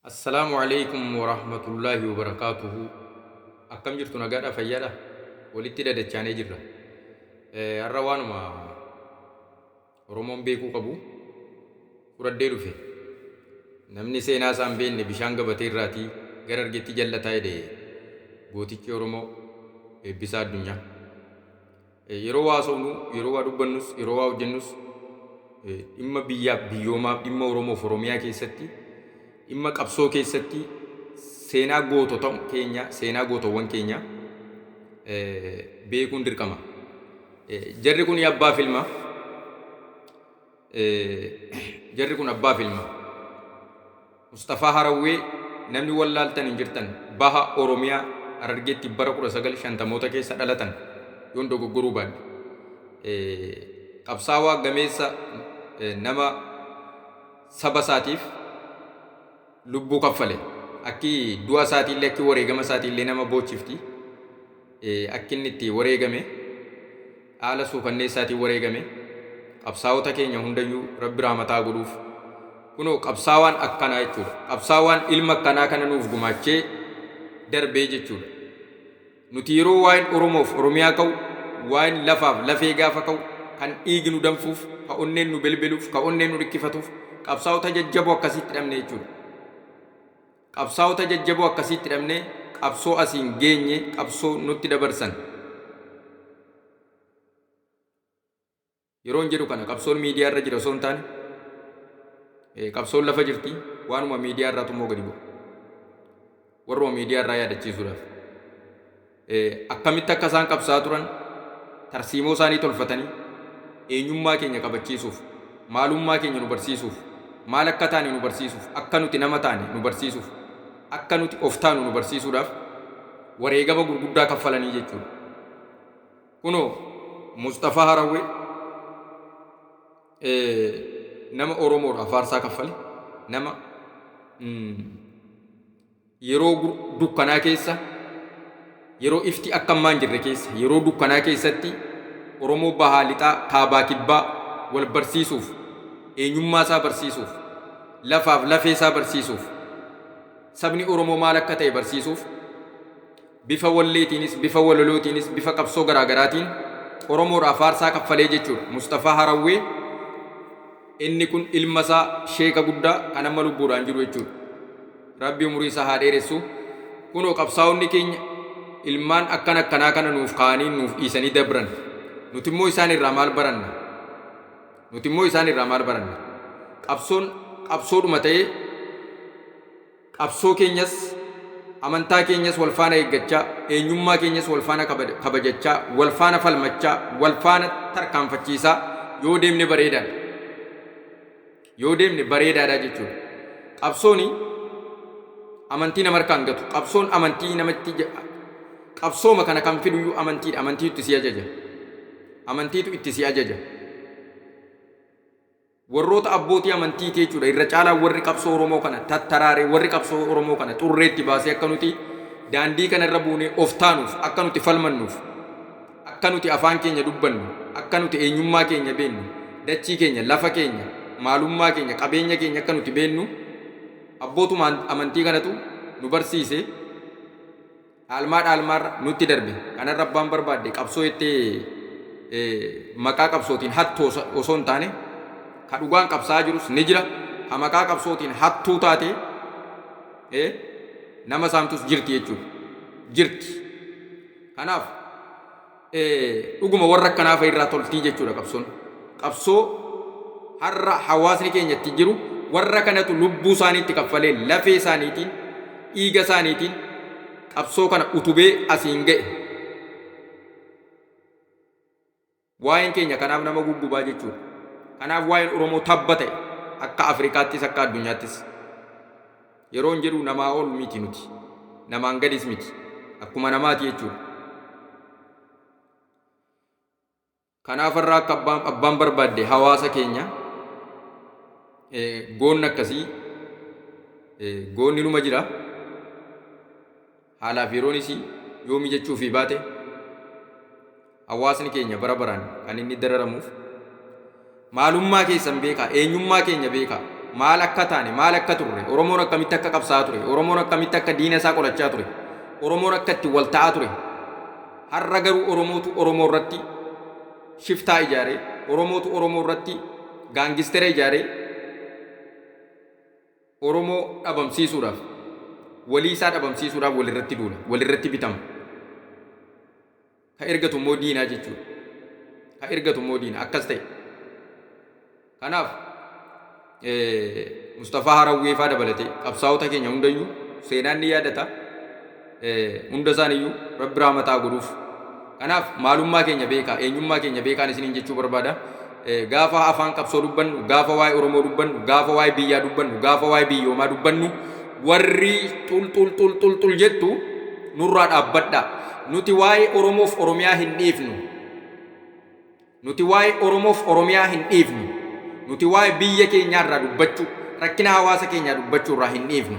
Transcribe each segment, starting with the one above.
Assalaamu Aleeykum Warahmatullaahi Wabarakaatuhu. Akkam jirtu, nagaadha, fayyaadha? Walitti dadachaanee jirra. Har'a waanuma Oromoon beekuu qabu fudhadhee dhufe. Namni seenaa isaa hin beekne bishaan gabatee irraatii gara argetti jallataa jedhe gootichi Oromoo Eebbisaa Addunyaa. Yeroo waa haasofnu, yeroo waa dubbannus, yeroo waa hojjennus dhimma biyyaaf biyyoomaa, dhimma Oromoof Oromiyaa keessatti, dhimma qabsoo keessatti seenaa gootota keenya, seenaa gootowwan keenya beekuun dirqama. Jarri kun abbaa ilma. Jarri kun abbaa ilma. Musxafaa Harawwee namni wallaaltan hin jirtan. Baha Oromiyaa Harargeetti bara 1950moota keessa dhalatan yoon dogoggoruu baadhe. Qabsaawaa gameessa, nama saba isaatiif lubbuu kaffale. Akki du'a isaatiillee, akki wareegama isaatiillee nama boochifti. Akki inni itti wareegame haala suukanneessaatiin wareegame. Qabsaa'ota keenya hundayyuu Rabbi rahmataa godhuuf. Kunoo qabsaawaan akkanaa jechuudha. Qabsaawaan ilma akkanaa kana nuuf gumaachee darbee jechuudha. Nuti yeroo waa'een Oromoof Oromiyaa ka'u, waa'een lafaaf lafee gaafa ka'u, kan dhiigi nu danfuuf, ka onneen nu belbeluuf, ka onneen nu dhikkifatuuf qabsaa'ota jajjaboo akkasiitti dhabne jechuudha. Qabsaa'ota jajjaboo akkasiitti dhabne, qabsoo asiin geenye, qabsoo nutti dabarsan. Yeroon jedhu kana qabsoon miidiyaa irra jira osoo hin taane, qabsoon lafa jirti, waanuma miidiyaa irraatu immoo gadi bu'a. Warruma miidiyaa irraa yaadachiisuudhaaf. Akkamitti akka isaan qabsaa'aa turan, tarsiimoo isaanii tolfatanii eenyummaa keenya kabachiisuuf, maalummaa keenya nu barsiisuuf, maal akka taane nu barsiisuuf, akka nuti nama taane nu barsiisuuf, akka nuti of taanu nu barsiisuudhaaf wareegama gurguddaa kaffalanii jechuudha. Kunoo Musxafaa Harawwee nama Oromoodhaaf aarsaa kaffale, nama yeroo dukkanaa keessa, yeroo ifti akka ammaa hin jirre keessa, yeroo dukkanaa keessatti Oromoo bahaa lixaa, kaabaa kibbaa wal barsiisuuf, eenyummaa isaa barsiisuuf, lafaaf lafee isaa barsiisuuf, sabni Oromoo maal akka ta'e barsiisuuf bifa walleetiinis, bifa walalootiinis, bifa qabsoo garaa garaatiin Oromoodhaaf aarsaa kaffalee jechuudha. Musxafaa Harawwee inni kun ilma isaa sheeka guddaa kan amma lubbuudhaan jiru jechuudha. Rabbi umurii isaa haa dheeressu. Kunoo qabsaa'onni keenya ilmaan akkan akkanaa kana nuuf kaa'anii nuuf dhiisanii dabran. Nuti immoo isaan irraa maal baranna? Nuti immoo isaan irraa maal baranna? Qabsoon qabsoodhuma ta'ee, qabsoo keenyas amantaa keenyas wal faana eeggachaa, eenyummaa keenyas wal faana kabajachaa, wal faana falmachaa, wal faana tarkaanfachiisaa yoo deemne bareedaadha. Yoo deemne bareedaadha jechuudha. Qabsooni amantii nama harkaan gatu. Qabsoon amantii namatti, qabsooma kana kan fiduyyuu amantiidha. Amantiitu itti si ajaja. Amantiitu itti si ajaja. Warroota abbootii amantiiti jechuudha. Irra caalaa warri qabsoo Oromoo kana tattaraaree, warri qabsoo Oromoo kana xurreetti baasee akka nuti daandii kana irra buunee of taanuuf, akka nuti falmannuuf, akka nuti afaan keenya dubbannu, akka nuti eenyummaa keenya beennu, dachii keenya, lafa keenya, maalummaa keenya, qabeenya keenya akka nuti beennu abbootuma amantii kanatu nu barsiise. Dhaalmaa dhaalmaarra nutti darbe. Kanarra abbaan barbaadde qabsoo jettee maqaa qabsootiin hattu osoo hin taane, ka dhugaan qabsaa'aa jirus ni jira. Ka maqaa qabsootiin hattuu taate nama saamtus jirti jechuudha. Jirti. Kanaaf dhuguma warra akkanaa fa'i irraa toltii jechuudha qabsoon. Qabsoo har'a hawaasni keenya itti jiru warra kanatu lubbuu isaanii itti kaffalee, lafee isaaniitiin, dhiiga isaaniitiin qabsoo kana utubee asiin ga'e. Waa'een keenya kanaaf nama guggubaa jechuudha. Kanaaf waa'een Oromoo tabba ta'e akka Afrikaattis akka addunyaattis. Yeroon jedhu namaa ol miti nuti. Namaan gadis miti. Akkuma namaati jechuudha. Kanaaf har'a akka abbaan barbaadde hawaasa keenya goonni akkasii goonni numa jira. Haalaaf yeroonis yoo mijachuufii baate hawaasni keenya bara baraan kan inni dararamuuf maalummaa keessan beekaa, eenyummaa keenya beekaa. Maal akka taane, maal akka turre, Oromoon akkamitti akka qabsaa'aa ture, Oromoon akkamitti akka diina isaa qolachaa ture, Oromoon akka itti wal ta'aa ture. Har'a garuu Oromootu Oromoo irratti shiftaa ijaaree, Oromootu Oromoo irratti gaangistera ijaaree Oromoo dhabamsiisuudhaaf, walii isaa dhabamsiisuudhaaf walirratti duula, walirratti bitama. Ka ergatu immoo diinaa jechuudha. Ka ergatu immoo diina. Akkas ta'e. Kanaaf Mustafaa Harawwee faa dabalatee qabsaa'ota keenya hundayyuu seenaan ni yaadata. Hunda isaaniiyyuu Rabbi rahmataa godhuuf. Kanaaf maalummaa keenya beekaa, eenyummaa keenya beekaan isiniin jechuu barbaada. Gaafa afaan qabsoo dubbannu, gaafa waa'ee Oromoo dubbannu, gaafa waa'ee biyyaa dubbannu, gaafa waa'ee biyyoomaa dubbannu warri xul xul xul xul xul jettu nurraa dhaabbadhaa. Nuti waa'ee Oromoof Oromiyaa hin dhiifnu. Nuti waa'ee Oromoof Oromiyaa hin dhiifnu. Nuti waa'ee biyya keenyaa irraa dubbachuu, rakkina hawaasa keenyaa dubbachuu irraa hin dhiifnu.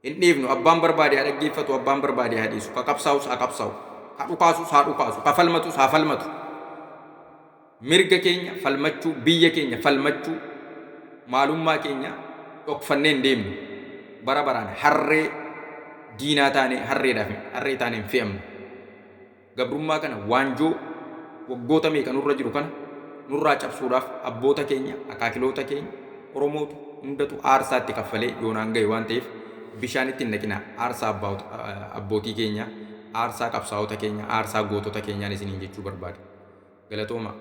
Hin dhiifnu. Abbaan barbaade haa dhaggeeffatu, abbaan barbaade haa dhiisu. Ka qabsaa'us haa qabsaa'u. Ka dhukaasus haa dhukaasu. Ka falmatus haa falmatu. Mirga keenya falmachuu, biyya keenya falmachuu, maalummaa keenya dhokfannee hin deemnu. Bara baraan harree diinaa taanee harreedhaaf harree taanee hin fe'amnu. Gabrummaa kana waanjoo waggoota meeqa nurra jiru kana nurraa cabsuudhaaf abboota keenya, akaakiloota keenya, Oromootu hundatu aarsaa itti kaffalee yoonaan gahe waan ta'eef bishaanitti hin naqinaa. Aarsaa abbootii keenyaa, aarsaa qabsaa'ota keenyaa, aarsaa gootota keenyaan isiniin jechuu barbaada. Galatoomaa.